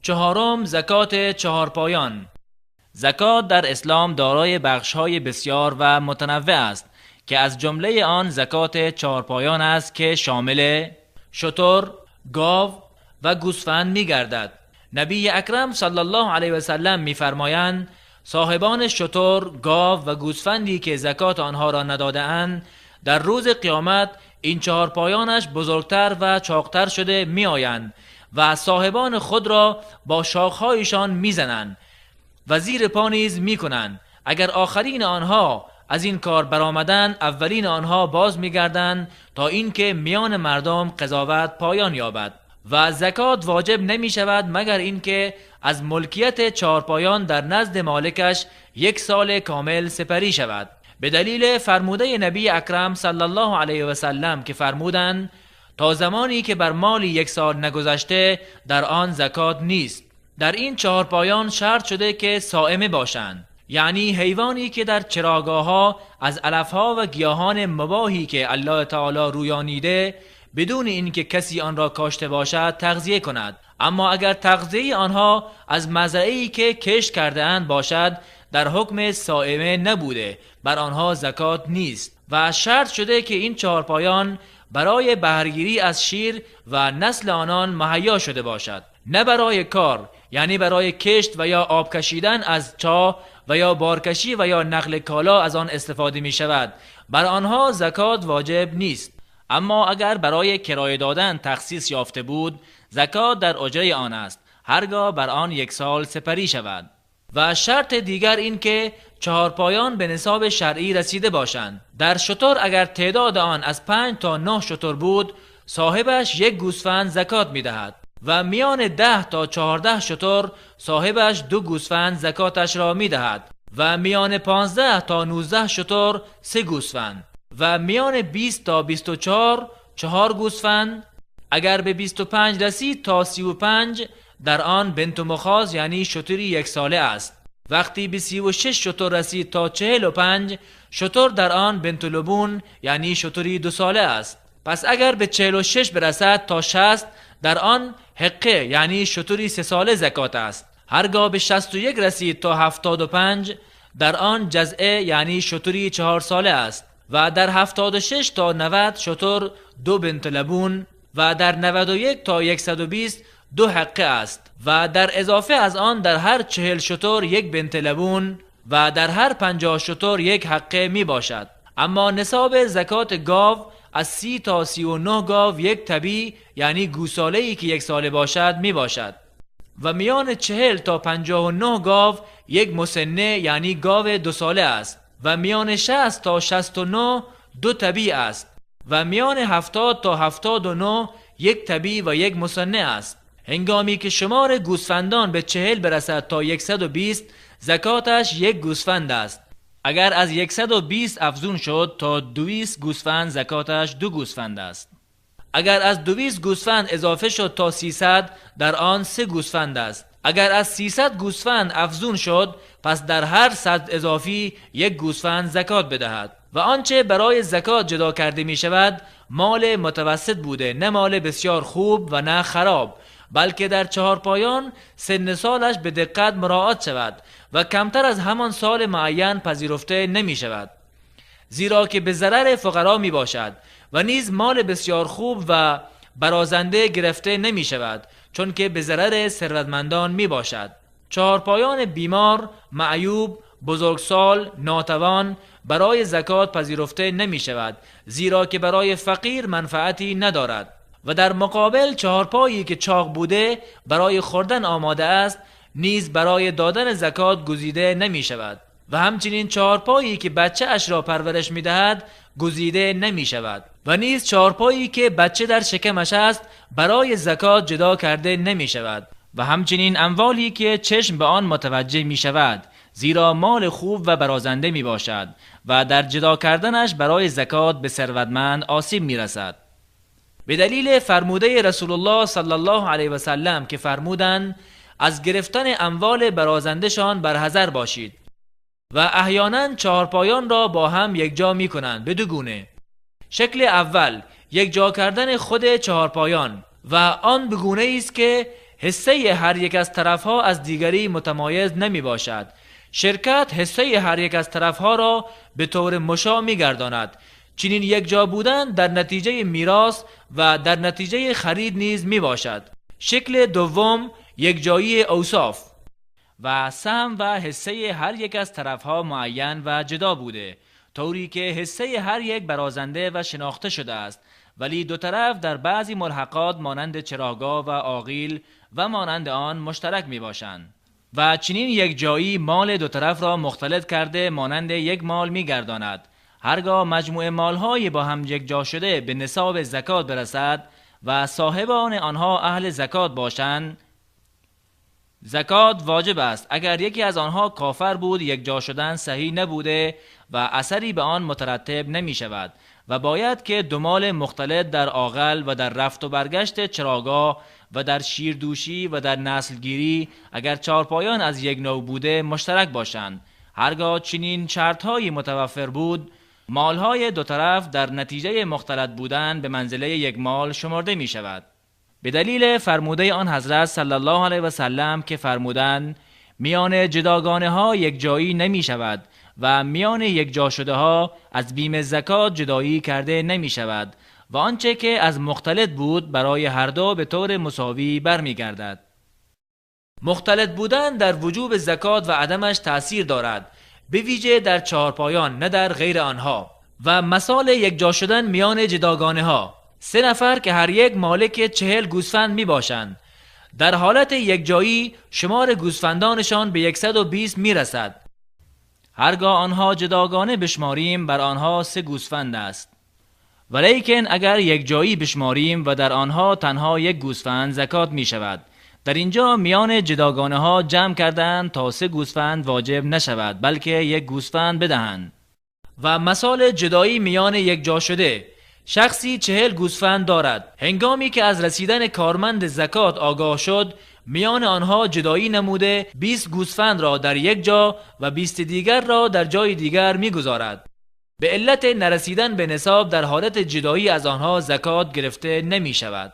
چهارم، زکات چهارپایان. زکات در اسلام دارای بخش‌های بسیار و متنوع است که از جمله آن زکات چهارپایان است که شامل شتر، گاو و گوسفند می‌گردد. نبی اکرم صلی الله علیه و سلم می‌فرمایند صاحبان شتر، گاو و گوسفندی که زکات آنها را نداده‌اند در روز قیامت این چهارپایانش بزرگتر و چاقتر شده می‌آیند و صاحبان خود را با شاخهایشان می‌زنند و زیر پا نیز می‌کنند. اگر آخرین آنها از این کار برآمدند، اولین آنها باز می‌گردند تا اینکه میان مردم قضاوت پایان یابد. و زکات واجب نمی‌شود مگر اینکه از ملکیت چهارپایان در نزد مالکش 1 سال کامل سپری شود. به دلیل فرموده نبی اکرم صلی الله علیه و سلم که فرمودند تا زمانی که بر مالی 1 سال نگذشته در آن زکات نیست. در این چهارپایان شرط شده که صائمه باشند، یعنی حیوانی که در چراگاه‌ها از علف‌ها و گیاهان مباحی که الله تعالی رویانیده بدون اینکه کسی آن را کاشته باشد تغذیه کند. اما اگر تغذیه آنها از مزرعه‌ای که کشت کرده اند باشد در حکم صائمه نبوده، بر آنها زکات نیست. و شرط شده که این چهارپایان برای بهره‌گیری از شیر و نسل آنان مهیا شده باشد، نه برای کار، یعنی برای کشت و یا آب کشیدن از چاه و یا بارکشی و یا نقل کالا از آن استفاده می شود، بر آنها زکات واجب نیست. اما اگر برای کرایه دادن تخصیص یافته بود، زکات در اجره آن است، هرگاه بر آن 1 سال سپری شود. و شرط دیگر این که چهارپایان به نصاب شرعی رسیده باشند. در شتر اگر تعداد آن از 5 تا 9 شتر بود، صاحبش 1 گوسفند زکات می دهد و میان 10 تا 14 شتر صاحبش 2 گوسفند زکاتش را می دهد و میان 15 تا 19 شتر 3 گوسفند و میان 20 تا 24 4 گوسفند. اگر به 25 رسید تا 35 در آن بنت مخاض یعنی شتری 1 ساله است. وقتی به 36 شتر رسید تا 45 شتر در آن بنت لبون یعنی شتری 2 ساله است. پس اگر به 46 برسد تا 60 در آن حقه یعنی شتری 3 ساله زکات است. هرگاه به 61 رسید تا 75 در آن جزعه یعنی شتری 4 ساله است. و در 76 تا 90 شتر 2 بنت لبون و در 91 تا 120 2 حقه است. و در اضافه از آن در هر 40 شتر 1 بنت لبون و در هر 50 شتر 1 حقه می باشد. اما نصاب زکات گاو از 30 تا 39 گاو 1 طبی یعنی گوساله‌ای که 1 ساله باشد می باشد. و میان 40 تا 59 گاو 1 مسنه یعنی گاو 2 ساله است. و میان 60 تا 69 2 طبی است. و میان 70 تا 79 1 طبی و 1 مسنه است. هنگامی که شمار گوسفندان به 40 برسد تا 120 زکاتش 1 گوسفند است. اگر از 120 افزون شد تا 200 گوسفند زکاتش 2 گوسفند است. اگر از 200 گوسفند اضافه شد تا 300 در آن 3 گوسفند است. اگر از 300 گوسفند افزون شد پس در هر 100 اضافی 1 گوسفند زکات بدهد. و آنچه برای زکات جدا کرده می شود مال متوسط بوده، نه مال بسیار خوب و نه خراب، بلکه در چهارپایان سن سالش به دقت مراعات شود و کمتر از همان سال معین پذیرفته نمی شود، زیرا که به ضرر فقرا می باشد. و نیز مال بسیار خوب و برازنده گرفته نمی شود، چون که به ضرر ثروتمندان می باشد. چهارپایان بیمار، معیوب، بزرگسال، ناتوان برای زکات پذیرفته نمی شود، زیرا که برای فقیر منفعتی ندارد. و در مقابل چهارپایی که چاق بوده برای خوردن آماده است نیز برای دادن زکات گزیده نمی شود. و همچنین چهارپایی که بچه اش را پرورش می دهد گزیده نمی شود. و نیز چهارپایی که بچه در شکمش است برای زکات جدا کرده نمی شود. و همچنین اموالی که چشم به آن متوجه می شود، زیرا مال خوب و برازنده می باشد و در جدا کردنش برای زکات به ثروتمند آسیب می رسد. به دلیل فرموده رسول الله صلی الله علیه و سلم که فرمودند از گرفتن اموال برازندشان برحذر باشید. و احیانا چهارپایان را با هم یکجا می کنند به 2 گونه. شکل اول یکجا کردن خود چهارپایان و آن به گونه ای است که حصه هر یک از طرفها از دیگری متمایز نمی باشد. شرکت حصه هر یک از طرفها را به طور مشاع می گرداند. چنین یک جا بودن در نتیجه میراث و در نتیجه خرید نیز می باشد. شکل دوم یک جایی اوصاف و سهم و حصه هر یک از طرفها معین و جدا بوده، طوری که حصه هر یک برازنده و شناخته شده است، ولی دو طرف در بعضی ملحقات مانند چراگاه و آغیل و مانند آن مشترک می باشند و چنین یک جایی مال دو طرف را مختلط کرده مانند یک مال می گرداند. هرگاه مجموع مالهای با هم یک جا شده به نصاب زکات برسد و صاحبان آنها اهل زکات باشند، زکات واجب است. اگر یکی از آنها کافر بود، یک جا شدن صحیح نبوده و اثری به آن مترتب نمی شود و باید که دو مال مختلط در آغل و در رفت و برگشت چراگاه و در شیردوشی و در نسلگیری اگر چارپایان از یک نوع بوده مشترک باشند. هرگاه چنین شرطهایی متوفر بود، مالهای دو طرف در نتیجه مختلط بودن به منزله یک مال شمرده می شود. به دلیل فرموده آن حضرت صلی الله علیه و سلم که فرمودند میان جداگانه ها یک جایی نمی شود و میان یک جا شده ها از بیم زکات جدایی کرده نمی شود و آنچه که از مختلط بود برای هر دو به طور مساوی برمی گردد. مختلط بودن در وجوب زکات و عدمش تأثیر دارد، به ویژه در چهارپایان نه در غیر آنها. و مثال یک جا شدن میان جداگانه ها، 3 نفر که هر یک مالک 40 گوسفند می باشند، در حالت یک جایی شمار گوسفندانشان به 120 می رسد. هرگاه آنها جداگانه بشماریم بر آنها 3 گوسفند است، ولیکن اگر یک جایی بشماریم و در آنها تنها 1 گوسفند زکات می شود. در اینجا میان جداگانه ها جمع کردند تا 3 گوسفند واجب نشود، بلکه 1 گوسفند بدهند. و مثال جدایی میان یک جا شده، شخصی 40 گوسفند دارد. هنگامی که از رسیدن کارمند زکات آگاه شد، میان آنها جدایی نموده 20 گوسفند را در یک جا و 20 دیگر را در جای دیگر میگذارد. به علت نرسیدن به نصاب در حالت جدایی از آنها زکات گرفته نمی شود.